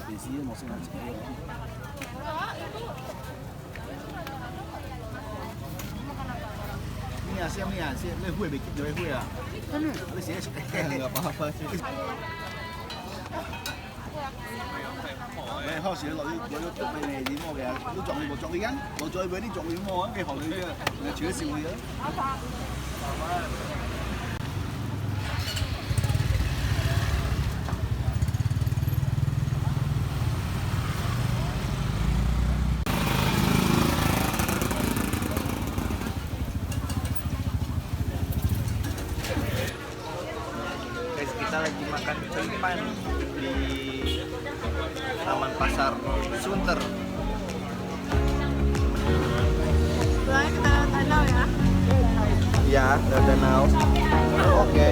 Spesial maksudnya sekali. Ini Siam nih Siam, ini hui bikin jadi hui ya. Ini sih nggak apa-apa sih. Này, hồi xưa lỗi YouTube này gì mà kìa, lúc chọn một chọn đi gắn, một chơi với đi chọn đi mua cái hồi đấy là chứa xìu gì đó. Guys, kita lagi makan choipan di Taman Pasar Sunter. Kita danau ya? Ya, ada danau. Oke.